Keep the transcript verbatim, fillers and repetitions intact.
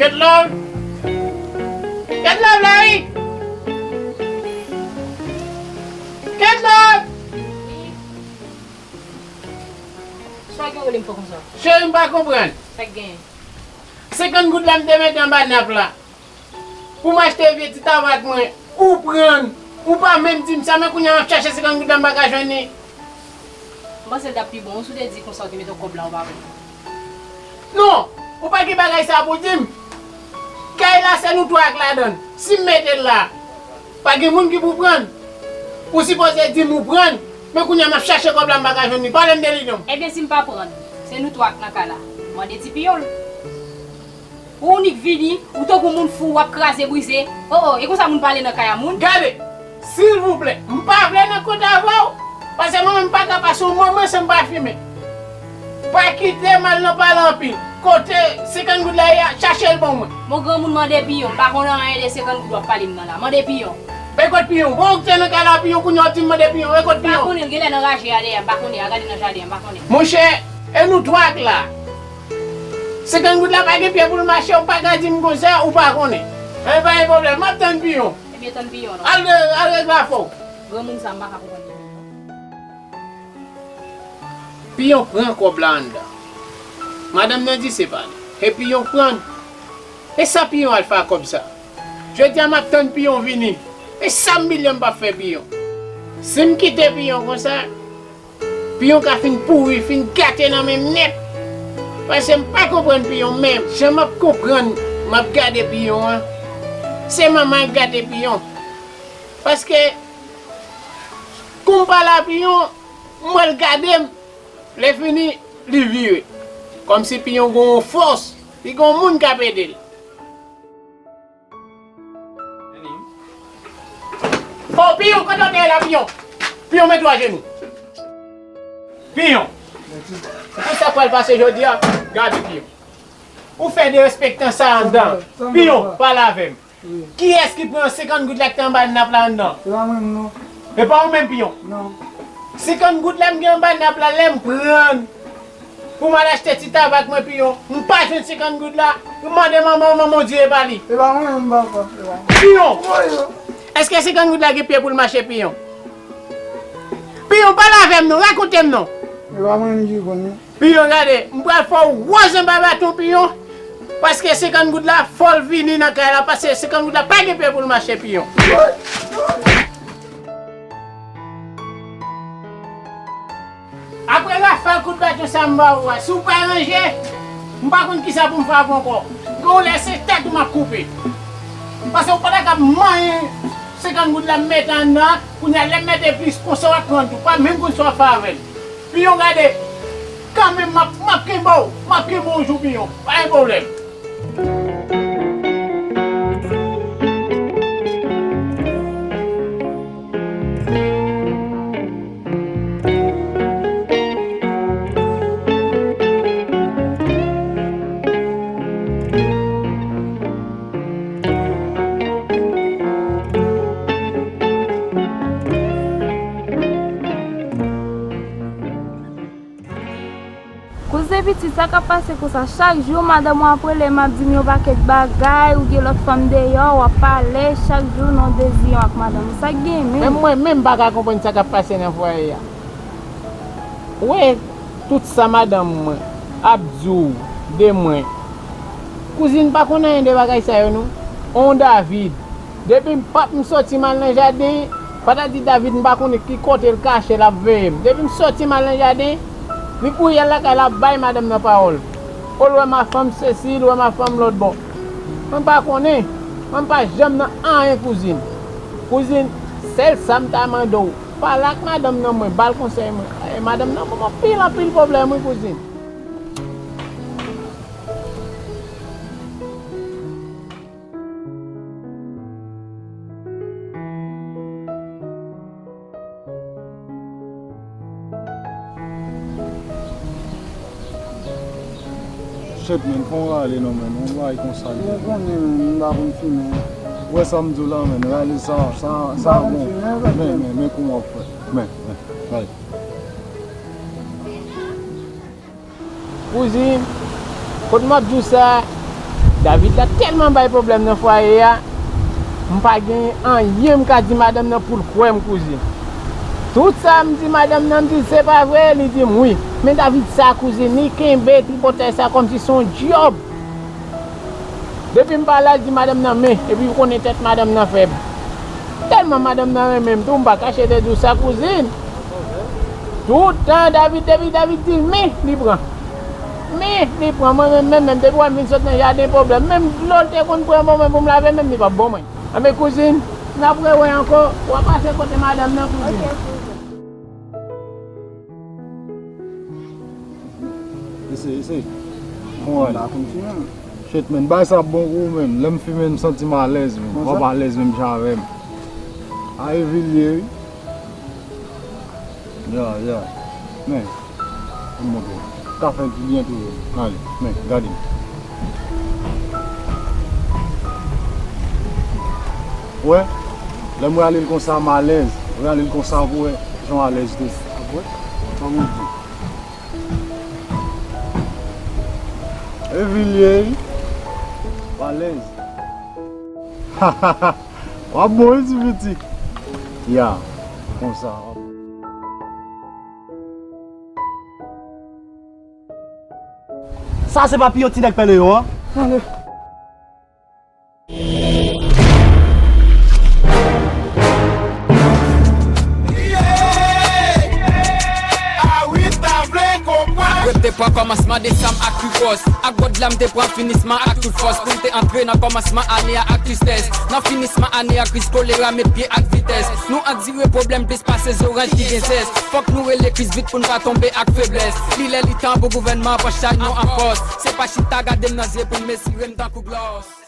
Ket love. Ket love la wi. Ket love. Sa gen rele m fò konsa? Cheri, m pa konprann. Sa k genyen? Senkant goud la m te mete anba nap la pou m achte vye ti tabak mwen, ou prann. Ou pa menm di m sa, men kounye a m ap chache senkant goud la m pa ka jwenn li. M panse l t ap pi bon wi si w te di konsa w te mete kòb la, ou pa vre? Non, ou pa gen bagay sa pou di m. Kay la se nou twa k ladan l. Si m mete l la, pa gen moun ki pou pran l. Ou sipoze di m ou pran l, men kounye a m ap chache kòb la m pa ka jwenn li. Pale m de li non. Ebyen si m pa pran l, se nou twa k nan kay la. Mande ti piyon l. Ou nik vini, ou tankou moun fou, w ap kraze brize. O, o, e konsa moun pale nan kay a moun? Gade, silvouplè, m pa vle nan kote avè w, paske mwen menm m pa ka pase yon moman san m pa fimen. Pa kite m al nan pale anpil. Kote senkant goud la ye a, chache l ban mwen. Bon, granmoun, mande piyon, m pa konn anyen de senkant goud w ap pale m nan la. Mande piyon. E kot piyon? Bon, ou te nan kay la piyon, kounye a w ap di m mande piyon. E kot piyon? M pa konnen, l genlè nan raje a dèyè, m pa konnen, al gade nan jaden an, m pa konnen. Monchè, e nou twa k la. Senkant goud la pa gen pye pou l mache, ou pa ka di m konsa, ou pa konnen. E pa gen pwoblèm, m ap tann piyon. Ebyen, tann piyon non. Al, al regle afè w. Granmoun sa, m pa ka konprann li menm non. Piyon pran kòb la anndan. Madanm nan di se pa li. E piyon pran l. E sa piyon al fè ak kòb sa? Jodi a m ap tann piyon vini. E sa m bliye m p ap fè piyon. Si m kite piyon konsa, piyon ka fin pouri, fin gate nan men m nèt. Paske m pa konprann piyon menm. Jan m ap konprann, m ap gade piyon an, se manman k gate piyon. Paske kou m pale a piyon, m wè l gade m, lè fini, li vire. Kòmsi piyon gen yon fòs, li gen yon moun k ap ede l. O, piyon, kote w te ye la, piyon? Piyon, mete w ajenou. Piyon, pou sa k pral pase jodi a, gade piyon. Ou fè derespektan sa anndan. Piyon, pale avè m. Kiyès ki pran senkant goud la ki te anba nap la anndan? Se pa mwen menm non. E pa ou menm, piyon? Non. Senkant goud la m gen anba nap la, lè m pran l pou m al achte ti tabak mwen, piyon, m pa jwenn senkant goud la, m mande manman w, manman w di e pa li. E pa mwen menm, papa. E pa mwen. Piyon! Woy, yo. Èske senkant goud la gen pye pou l mache, piyon? Piyon, pale avè m non, rakonte m non. E pa mwen menm ki konn non. Piyon, gade, m pral fè w wòz anba baton, piyon. Paske senkant goud la, fò l vini nan kay la, paske senkant goud la pa gen pye pou l mache, piyon. Apre rafal kout baton sa m ba ou a, si w pa ranje, m pa konn kisa pou m fè avè w ankò. Gen yon lè se tèt ou m ap koupe. Paske w pa ta ka manyen senkant goud la m mete anndan, kounye a lè m mete plis konsa w ap pran l tou. Pa menm konn sa w ap fè avè l. Piyon, gade, kanmenm, m ap, m ap kenbe w, m ap kenbe w jou, piyon. Pa gen pwoblèm. Kouzen pitit, sa k ap pase konsa? Chak jou, madanm ou ap rele m, ap di m yon pakèt bagay, ou gen lòt fanm deyò, w ap pale, chak jou, non, Dezi yon ak madanm ou. Sa k gen menm? Menm mwen menm, m pa ka konprann sa k ap pase nan fwaye a. Ou wè tout sa madanm mwen ap di w de mwen. Kouzin pa konn anyen de bagay sa yo non. On David. Depi m pap m sòti m al nan jaden, pa ta di David m pa konnen ki kote l kache l ap veye m. Depi m sòti m al nan jaden, li kouri al lakay l ap bay madanm nan pawòl. O l wè ma fanm sesi, l wè ma fanm lòt bò. Mwen pa konnen, mwen pa janm nan anyen kouzin. Kouzin, sèl sa m ta mande w, pale ak madanm nan mwen, ba l konsèy mwen. E madanm nan ban m anpil, anpil pwoblèm wi kouzin. Shit, men, fò w rale non, men, yon bagay konsa. Ou konnen, men, m pa konn fimen. Ou wè sa m di w la, men, rale sa, sa, sa bon. Men, men, men kòman w ap fè. Men, men, rale. Kouzin, kote m ap di w sa, David la tèlman bay pwoblèm nan fwaye a, m pa gen anyen m ka di madanm nan pou l kwè m, kouzin. Tout sa m di madanm nan, m di l se pa vre, li di m wi. Men David sa, kouzin, li kenbe tripotay sa kòmsi se yon djòb. Depi m pale a, l di madanm nan men, epi ou konnen tèt madanm nan fèb. Tèlman madanm nan renmen m tou, m pa kache tèt ou sa, kouzin. Tout tan David, depi David di men, li pran. Men, li pran. Mwen menm, menm, menm, depi w wè m vin sot nan jaden pwoblèm, menm dlo l te konn pran ban mwen pou m lave, menm li p ap ban mwen. Anben, kouzin, n ap rewè ankò, w a pase kote madanm nan, kouzin. Ok, kouzin. Ese, ese. Kòman w ye? M pa konn fimen. Shit, man, bagay sa ap bon pou ou, man. Lè m fimen, m santi m alèz, man. W ap alèz menm jan avè m. A, Evilye, wi. Ya, ya. Men, m montre w. Ka fè l pi byen toujou. Ale, men, gade m. Wè, lè m rale l konsa, m alèz. Rale l konsa pou wè jan w alèz tou. A bon? Kòman w di? Evilye, w alèz. W ap bon wi, ti piti. Ya, konsa. Sa se pa pi yon ti nèg pèle yo an? Tande. Ak gwèp te pran kòmansman desanm ak rikòs. Ak bòd la m te pran finisman ak tout fòs. Pou m te antre nan kòmansman ane a ak tristès. Nan finisman ane a kriz kolera met pye ak vitès. Nou andire pwoblèm plis pase zoranj ki gen zès. Fòk nou rele kriz vit pou n pa tonbe ak feblès. Li lè li tan pou gouvènman an pran chay nou an fòs. Se pa chita gade m nan zye pou n mesire m tankou glòs.